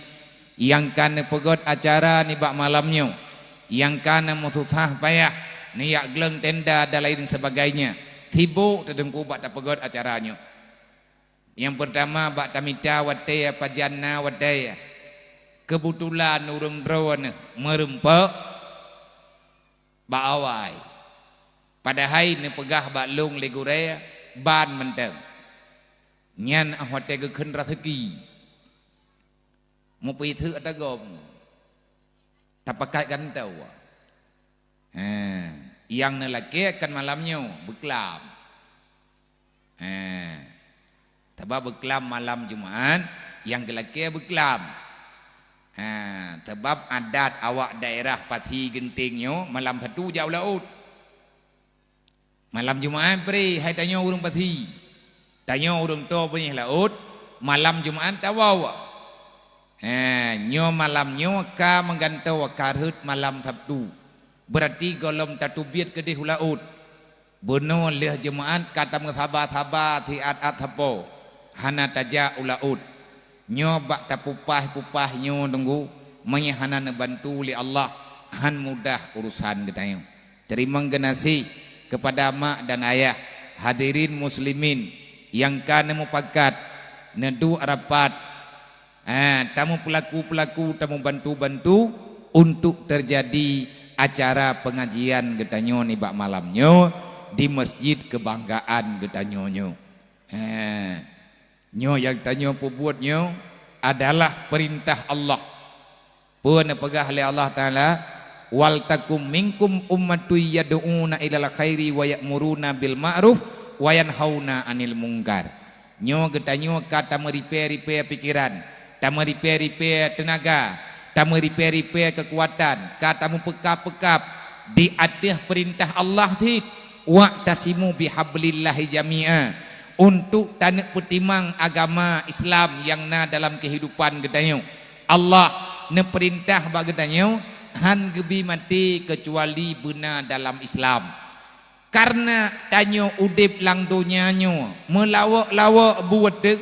nyang ka neupeugét acara nibak malam nyoe, nyang ka neumeususah payah, neujak gleueng tenda dan lain sebagainya, sibok teudengku bak tapeugét acara nyoe. Nyang peurtama bak tamita watée pajan na watée, keubetulan ureuëng droeneuh meurumpok bak awai. Padahai neupeugah bak lôn lé gurée ban mantong. Nyan ah watée geukheun raseuki. Meupeue teuk ata gob. Tapakat gantoe. Ha, nyang neulakée kan malam nyoe beuklam. Ha, sabab beuklam malam Jumat, nyang geulakée beuklam. Ha, sabab adat awak daerah Pasi Geunteng nyoe malam Sabtu jak u laôt. Malam Jumat pré hai tanyoe ureuëng Pasi. Tanyoe ureuëng toe beungéh laôt, malam Jumat tawoe. Ha, nyoe malam nyoe ka meugantoe ka rhot malam Sabtu. Beurati gohlom tateubiet keudeh u laôt. Bunoe lheueh Jumat ka tameusaba-saba siat-at sapo hana tajak u laôt. Nyoe bak tapupah-pupah nyoe teungku, meunyoe hana neubantu lé Allah, han mudah urusan geutanyoe. Teurimong geunaséh keupada mak dan ayah, hadirin muslimin nyang ka neumupakat, neuduek rapat, ha, tameupeulaku-peulaku, tameubantu-bantu untuk teujadi acara peungajian geutanyoe nibak malam nyoe di Masjid Keubanggaan geutanyoe nyoe. Ha. Nyoe nyang tanyoe peubuet nyoe adalah peurintah Allah. Peue neupeugah lé Allah Taala, "Wal takum minkum ummatun yad'una ilal khairi wa ya'muruna bil ma'ruf wa yanhauna 'anil munkar." Nyoe geutanyoe ka tameuripée-ripée pikeran, tameuripée-ripée teunaga, tameuripée-ripée keukuatan, ka tameupeukab-peukab di ateueh peurintah Allah cit. "Wa'tasimu bihablillahi jami'a," untuk taneuk peutimang agama Islam nyang na dalam keuhidupan geutanyoe. Allah neupeurintah bak geutanyoe han geubi maté keucuali beuna dalam Islam. Kareuna tanyoe udeb lam donya nyoe meulawok-lawok buet teuh.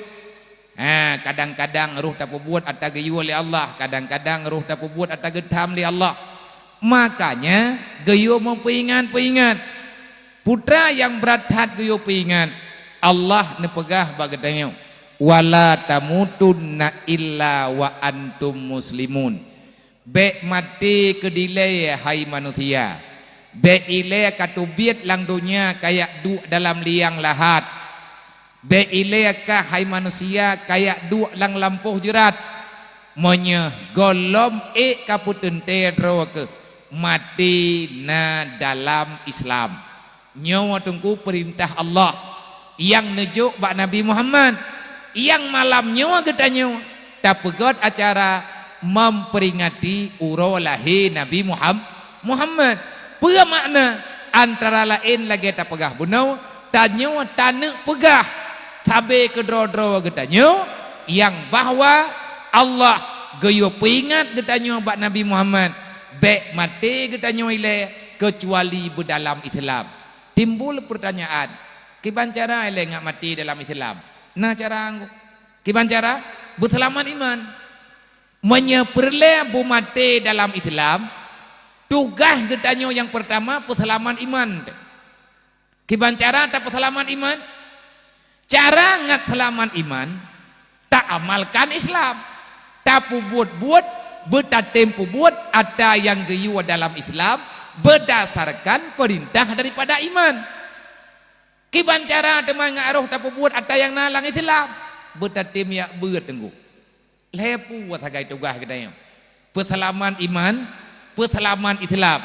Ha, kadang-kadang roh tapeubuet ata geuyue lé Allah, kadang-kadang roh tapeubuet ata geutham lé Allah. Makanya, geuyue meupeuingat-peuingat. Putra nyang brat that geuyue peuingat, Allah neupeugah bak geutanyoe, "Wala tamutunna illa wa antum muslimun." Bék maté keudilée, hai manusia! Bék ilée ka teubiet lam donya kajak duek dalam liang lahat! Bék ilée kah, hai manusia, kajak duek lam lampôh jeurat! Meunyoe gohlom ék ka peuteuntée droe keuh, maté na dalam Islam. Nyoe teungku peurintah Allah nyang neujok bak Nabi Muhammad, nyang malam nyoe geutanyoe tapeugét acara meuperingati uroe lahé Nabi Muham-, Muhammad. Peue makna? Antara laén lagée tapeugah bunoe, tanyoe taneuk peugah sabe keudroe-droe geutanyoe nyang bahwa Allah geuyue peuingat geutanyoe bak Nabi Muhammad, bék maté geutanyoe ilée keucuali beudalam Islam. Timbul peurtanyaan, kiban cara ilée ngat maté dalam Islam? Na cara, kiban cara? Beuseulamat iman. Meunyoe peureulée beumaté dalam Islam, tugaih geutanyoe nyang peurtama peuseulamat iman. Kiban cara tapeuseulamat iman? Cara ngat seulamat iman, taamalkan Islam. Tapeubuet-buet, beutatem peubuet ata nyang geuyue dalam Islam beudasarkan peurintah daripada iman. Kiban cara teuma ngat roh tapeubuet ata nyang na lam Islam, beutatem jak beuet teungku. Lhée peue sagai tugaih geutanyoe. Peuseulamat iman, peuseulamat Islam.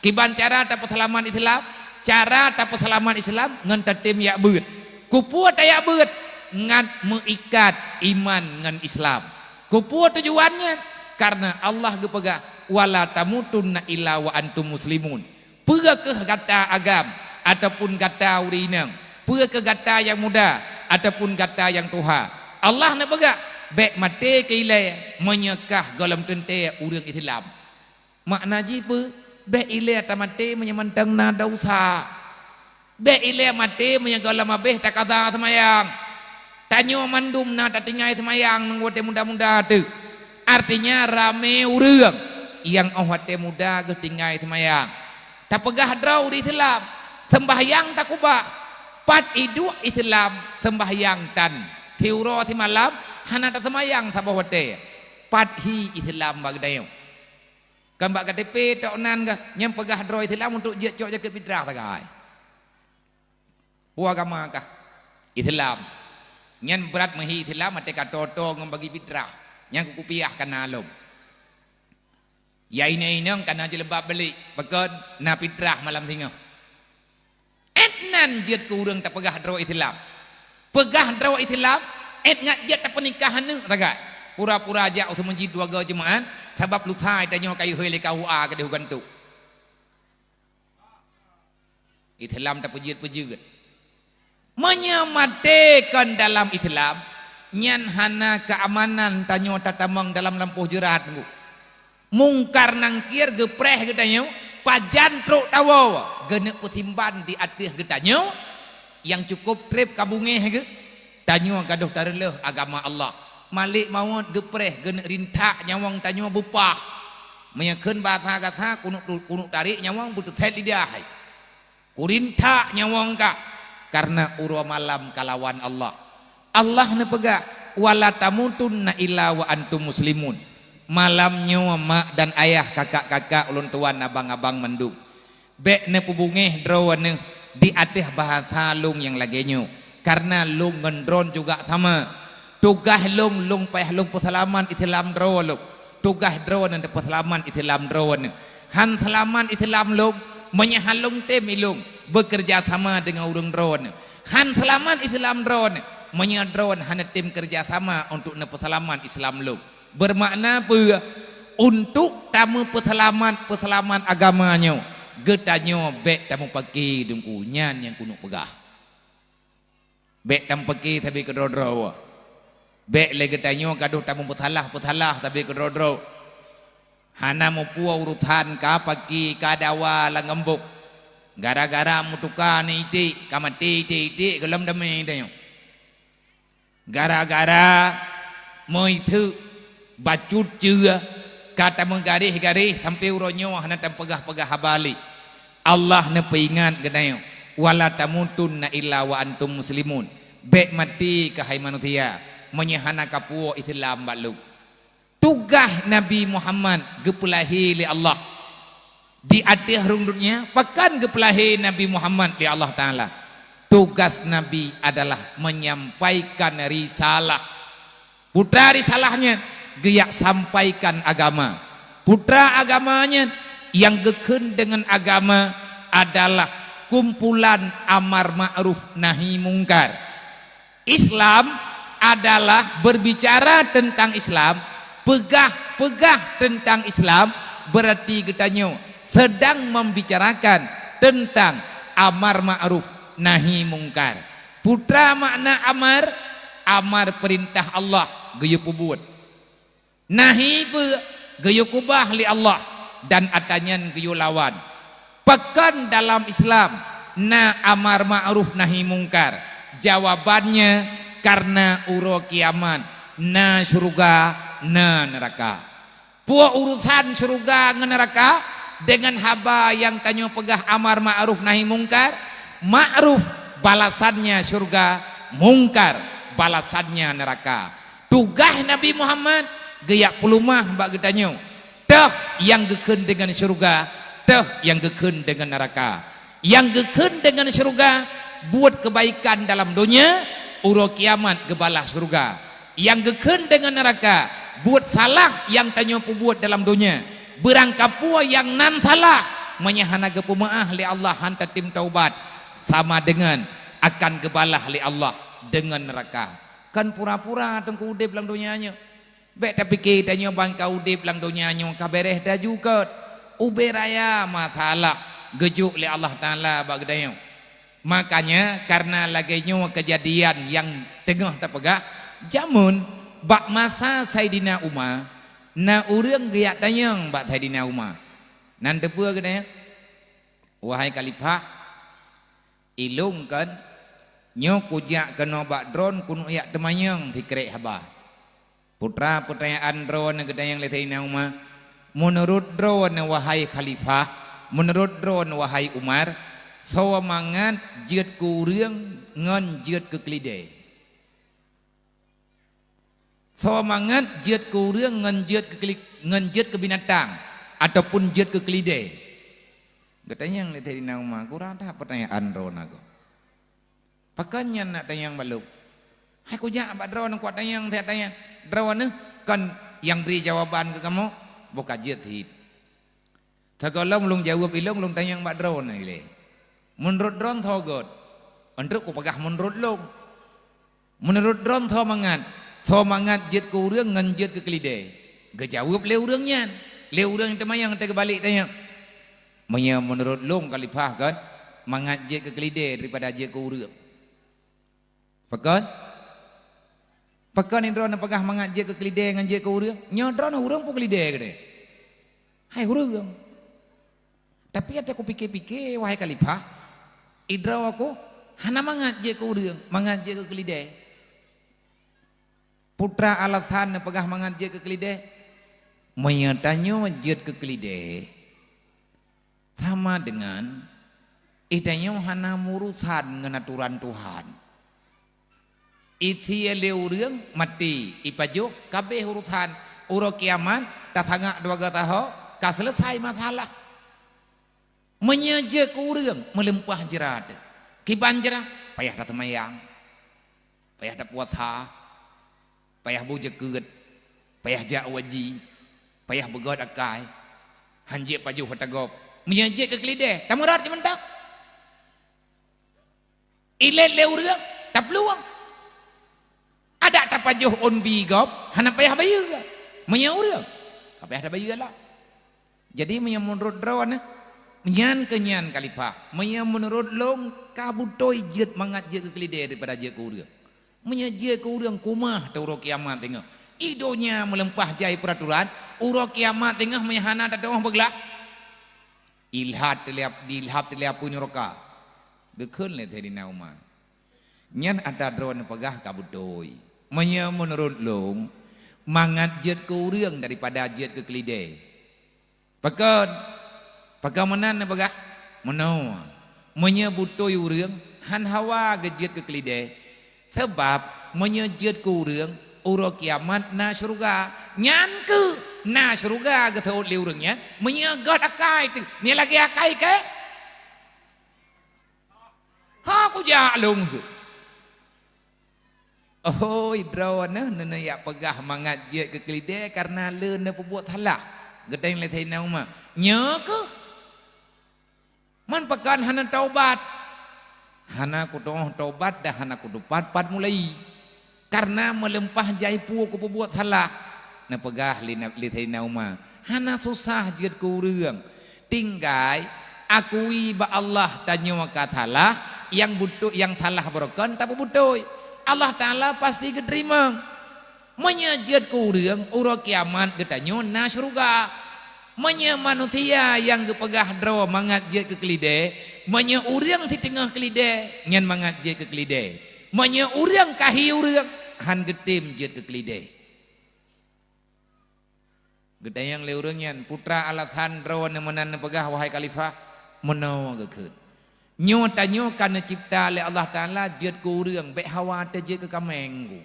Kiban cara tapeuseulamat Islam? Cara tapeuseulamat Islam ngon tatem jak beuet. Keupeue tajak beuet? Ngat meuikat iman ngon Islam. Keupeue tujuan nyan? Kareuna Allah geupeugah, "Wala tamutunna illa wa antum muslimun." Peue kheueh gata agam ataupun gata ureuëng inong? Peue kheueh gata nyang muda ataupun gata nyang tuha? Allah neupeugah, "Bék maté keu ilée meunyoe kah gohlom teuntée ureuëng Islam." Makna jih peue? Bék ilée tamaté meunyoe mantong na desya. Bék ilée maté meunyoe gohlom habéh takaza seumayang. Tanyoe mandum na tatinggai seumayang ngon watée muda-muda teuh. Artinya, ramé ureuëng nyang óh watée muda geutinggai seumayang. Tapeugah droe ureuëng Islam, seumbahyang takubah. Pat iduek Islam seumbahyang tan. Siuroe simalam hana taseumayang saboh watée. Pat hi Islam bak geutanyoe. Kan bak K T P tok nan gah nyang peugah droe Islam untuk jeuet cok jakeuet fitrah sagai. Peue agama kah? Islam. Nyan brat meuhi Islam, até ka toto ngon bagi fitrah. Nyang keu kupiah ka na lom. Ya inong-inong ka na jilbab beulik, pakon na fitrah malam singoh. Ét nan jeuet keu ureuëng tapeugah droe Islam. Peugah droe Islam, ét ngat jeuet tapeunikah aneuk ragai. Pura-pura jak u seumeujid dua goe jeumaat, sabab lusai tanyoe ka ihôi lé K U A keudeh u gantok. Islam tapeujeuet-peujeuet. Meunyoe maté kon dalam Islam, nyan hana keuamanan tanyoe tatamong dalam lampôh jeurat teungku. Mungkar Nangkir geupreh geutanyoe, pajan trok tawoe geuneuk peusimban di ateueh geutanyoe, nyang cukôp treb ka bungéh geuh. Tanyoe gadôh tareuleuh agama Allah. Malik mawöt geupreh geuneuk rintak nyawöng tanyoe beupah. Meunyoe kheun bahasa gata, kuneuk tu-, kuneuk tarék nyawöng beuteuthét lidah hai. Kurintak nyawöng kah, kareuna uroe malam kalawan Allah. Allah neupeugah, "Wala tamutunna illa wa antum muslimun." Malam nyoe mak dan ayah, kakak-kakak, ulôn tuan, abang-abang mandum. Bék neupeubungéh droeneuh di ateueh bahasa lôn nyang lagée nyoe, kareuna lôn ngon droeneuh juga sama. Tugaih lôn, lôn payah lôn peuseulamat Islam droeneuh. Tugaih droeneuh peuseulamat Islam droeneuh. Han seulamat Islam lôn, meunyoe han lôn tem ilôn beukeureuja sama deungon ureuëng droeneuh. Han seulamat Islam droeneuh, meunyoe droeneuh hana tem keureuja sama untuk neupeuseulamat Islam lôn. Beumakna peue? Untuk tameupeuseulamat, peuseulamat agama nyoe, geutanyoe bék tameupaki deungku, nyan nyang kuneuk peugah. Bék tameupaki sabe keudroe-droe. Bék lé geutanyoe gadôh tameupeusalah-peusalah sabe keudroe-droe. Hana mupeue urosan ka paki, ka dawa lam geumbok. Gara-gara meutuka aneuk iték, ka maté iték-iték, gohlom damé tanyoe. Gara-gara meuiseuk bacut ceue ka tameugaréh-garéh sampoe uroe nyoe hana tapeugah-peugah haba lé. Allah neupeuingat geutanyoe, "Wala tamutunna illa wa antum muslimun." Bék maté keuhai manusia meunyoe hana kapuwoe Islam bak lôn. Tugaih Nabi Muhammad geupeulahé lé Allah di ateueh rhueng donya. Pakon geupeulahé Nabi Muhammad lé Allah Taala? Tugas Nabi adalah menyampaikan risalah. Peue risalah nyan? Geujak sampaikan agama. Peue agama nyan? Nyang geukheun deungon agama adalah kumpulan amar ma'ruf nahi mungkar. Islam adalah berbicara tentang Islam, peugah-peugah tentang Islam, berarti geutanyoe sedang membicarakan tentang amar ma'ruf nahi mungkar. Peue makna amar? Amar, peurintah Allah geuyue peubuet. Nahi peue? Geuyue keubah lé Allah dan ata nyan geuyue lawan. Pakon dalam Islam na amar ma'ruf nahi mungkar? Jawabannya, karena uroe kiamat na syeuruga, na neuraka. Peue urosan syeuruga ngon neuraka? Deungon haba nyang tanyoe peugah amar ma'ruf nahi mungkar. Ma'ruf balasannya syeuruga, Mungkar, balasannya neraka. Tugaih Nabi Muhammad geujak peulumah bak geutanyoe, toh nyang geukheun deungon syeuruga, toh nyang geukheun deungon neraka. Nyang geukheun deungon syeuruga, buet keubaikan dalam donya, uroe kiamat geubalah syeuruga. Nyang geukheun deungon neuraka, buet salah nyang tanyoe peubuet dalam donya, beurangkapeue nyang nan salah, meunyoe hana geupeumeu'ah lé Allah, han tatem taubat, sama deungon akan geubalah lé Allah deungon neuraka. Kon pura-pura teungku udeb lam donya nyoe. Bék tapike tanyoe ban ka udeb lam donya nyoe ka beres laju kot. Ubé raya masalah geujok lé Allah Taala bak geutanyoe. Makanya, kareuna lagée nyoe keujadian nyang teungoh tapeugah, jameun bak masa Saidina Umar, na ureuëng geujak tanyong bak Saidina Umar. Nan teupeue geutanyoe, "Wahai Khalifah, ilong kon nyoe kujak keunoe bak droen keuneuk jak teumanyong sikrek haba." Putra peutanyaan droeneuh geutanyong lé Saidina Umar, "Meunurot droeneuh, wahai Khalifah, meunurot droeneuh, wahai Umar, soe mangat jeuet keu ureuëng ngon jeuet keu keulidée? Soe mangat jeuet keu ureuëng ngon jeuet keu keuli-, ngon jeuet keu binatang, ataupun jeuet keu keulidée?" Geutanyong lé Saidina Umar, "Kurang that peutanyaan droeneuh." Pakon nyan neuk tanyong bak lôn? Hai kujak bak droeneuh kuat tanyong, siat tanyong. Droeneuh kon nyang bri jawaban keu kamoe, boh ka jeuet hit. Sigohlom lôn jaweueb ilong, lôn tanyong bak droeneuh ilée. Meunurot droeneuh soe göt? Enteuk kupeugah meunurot lôn. Meunurot droeneuh soe mangat? Soe mangat jeuet keu ureuëng ngon jeuet keu keulidée? Geujaweueb lé ureuëng nyan. Lé ureuëng nyang teumanyong teuh geubalek tanyong. Meunyoe meunurot lôn Khalifah kon, mangat jeuet keu keulidée daripada jeuet keu ureuëng. Pakon? Pakon droeneuh peugah mangat jeuet keu keulidée ngon jeuet keu ureuëng? Nyoe droeneuh ureuëng peue keulidée geude? Hai ureuëng. Tapi até kupike-pike, wahai Khalifah, idroe ku hana mangat jeuet keu ureuëng, mangat jeuet keu keulidée. Putra alasan neupeugah mangat jeuet keu keulidée? Meunyoe tanyoe jeuet keu keulidée, sama deungon itanyoe hana meurusan ngon aturan Tuhan. Isie lé ureuëng maté, ipajoh, ka abéh urusan. Uroe kiamat, tasangak dua gasaho, ka seuleusai masalah. Meunyoe jeuet keu ureuëng, meulimpah jra teuh. Kiban jra, payah taseumayang, payah tapuasa, payah boh jakeuet, payah jak haji, payah beugöt akai, han jeuet pajoh ata gob. Meunyoe jeuet keu keulidée, tameurot jih mantong. Ilét lé ureuëng, taplueng. Adak tapajoh ôn bi gob, hana payah bayeue. Meunyoe ureuëng, ka payah tabayeue lah. Jadi, meunyoe meunurot droeneuh, nyan keu nyan Khalifah, meunyoe meunurot lôn, ka beutôi jeuet mangat jeuet keu keulidée daripada jeuet keu ureuëng. Meunyoe jeuet keu ureuëng, kumah teuh uroe kiamat teungoh. I donya meulimpah jai peuraturan, uroe kiamat teungoh meunyoe hana tateuoh beuglah. Ilhad teuliap, diilhad teuliap apui nuraka. Geukheun lé Saidina Umar. Nyan ata droeneuh peugah ka beutôi. Meunyoe meunurot lôn, mangat jeuet keu ureuëng daripada jeuet keu keulidée. Pakon? Pakon meunan neupeugah? Meunoe. Meunyoe beutôi ureuëng, han hawa geujeuet keu keulidée. Sabab, meunyoe jeuet keu ureuëng, uroe kiamat na syeuruga. Nyan keuh na syeuruga geuseuôt lé ureuëng nyan, meunyoe göt akai teuh, meunyoe lagée akai kèe. Ha, kujak lôn keuh. Oi, droeneuh, neuneuk jak peugah mangat jeuet keu keulidée kareuna lé neupeubuet salah. Geutanyong lé Saidina Umar, "Nyoe keuh?" Man pakon hana taubat? Hana kutuoh taubat dan hana kutupat pat mulai. Kareuna meulimpah jai peue kupeubuet salah. Neupeugah lé na-, lé Saidina Umar, "Hana susah jeuet keu ureuëng. Tinggai akui bak Allah tanyoe ka salah, nyang beutôi, nyang salah barokon tapeubeutôi. Allah Taala pasti geuteurimong." Meunyoe jeuet keu ureuëng, uroe kiamat geutanyoe na syeuruga. Meunyoe manusia nyang geupeugah droe mangat jeuet keu keulidée, meunyoe ureuëng siteungoh keulidée, nyan mangat jeuet keu keulidée. Meunyoe ureuëng kahi ureuëng, han geutem jeuet keu keulidée. Geutanyong lé ureuëng nyan, "Peue teuma alasan droeneuh meunan neupeugah, wahai Khalifah?" Meunoe geukheun, Nyoe tanyoe ka neucipta lé Allah Taala jeuet keu ureuëng, bék hawa teuh jeuet keu kaméng ku.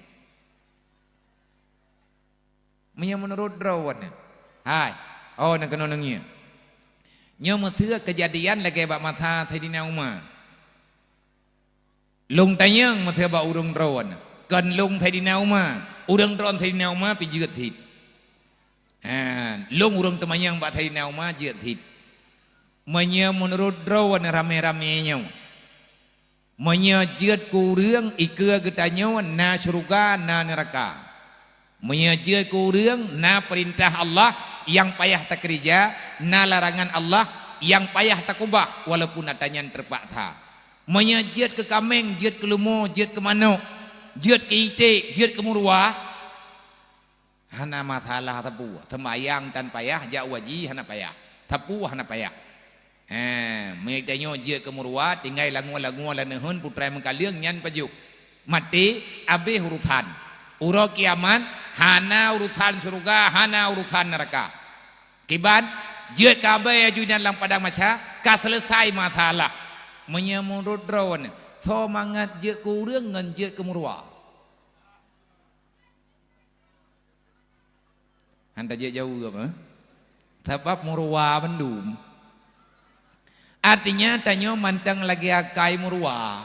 Meunyoe meunurot droeneuh, hai, oh, na keunoe neungieng. Nyoe meuteue keujadian lagée bak masa Saidina Umar. Lôn tanyong meuteue bak ureuëng droeneuh, kon lôn Saidina Umar, ureuëng droeneuh Saidina Umar pih jeuet cit. Ha, lôn ureuëng teumanyong bak Saidina Umar jeuet cit. Meunyoe meunurot droeneuh ramé-ramé nyoe, meunyoe jeuet keu ureuëng, ikeue geutanyoe na syeuruga, na neuraka. Meunyoe jeuet keu ureuëng, na peurintah Allah nyang payah takeurija, na larangan Allah nyang payah takubah walaupun atra nyan teurpaksa. Meunyoe jeuet keu kaméng, jeuet keu leumo, jeuet keu manok, jeuet keu iték, jeuet keu meuruwa, hana masalah sapeue. Seumayang tan payah, jak u haji hana payah, sapeue hana payah. He, meunyoe tanyoe jeuet keu meuruwa, tinggai langue-langue lam neuheun putrai meukaleueng nyan pajoh. Maté, abéh urosan. Uroe kiamat, hana urosan syeuruga, hana urosan neuraka. Kiban, jeuet keu abée aju nyan lam padang mahsyar, ka seuleusai masalah. Meunyoe meunurot droeneuh, soe mangat jeuet keu ureuëng ngon jeuet keu meuruwa? Han tajak jaweueb, eh? Sabab meuruwa bandum. Artinya, tanyoe mantong lagée akai meuruwa.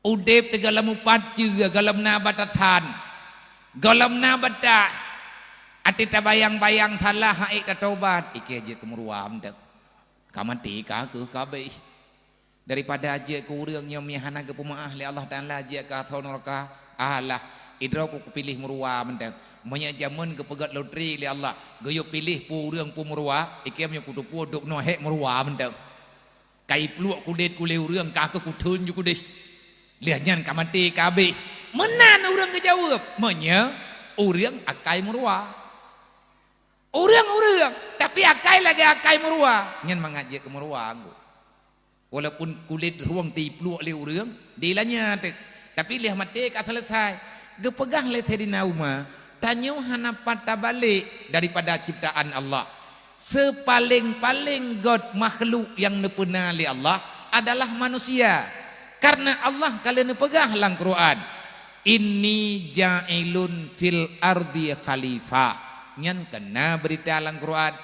Udeb teuh gohlom mupat ceue, gohlom na batasan, gohlom na batas. Até tabayang-bayang salah, han ék tatobat, ikeue jeuet keu meuruwa mantong. Ka maté ka keuh ka abéh. Daripada jeuet keu ureuëng nyang hana geupeumaáh lé Allah Taala, jeuet keu asoe neuraka. Alah, idroe ku kupiléh meuruwa mantong. Meunyoe jameun geupeugét lotri lé Allah, geuyue piléh peue ureuëng peue meuruwa, ikeue meunyoe kuteupeue dubnoe hék meuruwa mantong. Ka ipluek kulét ku lé ureuëng, ka keuh kutheun ju keudeh. Lheueh nyan ka maté ka abéh. Meunan ureuëng geujaweueb, meunyoe ureuëng akai meuruwa. Ureuëng-ureuëng, tapi akai lagée akai meuruwa, nyan mangat jeuet keu meuruwa anggô. Walaupun kulét rueng teuipluek lé ureuëng, dilanya teuk, tapi lheueh maté ka seuleusai. Geupeugah lé Saidina Umar, tanyoe hana pat tabalek daripada ciptaan Allah. Seupaleng-paleng göt makhluk nyang neupeuna lé Allah adalah manusia. Karena Allah ka lheueh neupeugah lam Quran, "Inni ja'ilun fil ardi khalifah." Nyan keuna beurita lam Quran.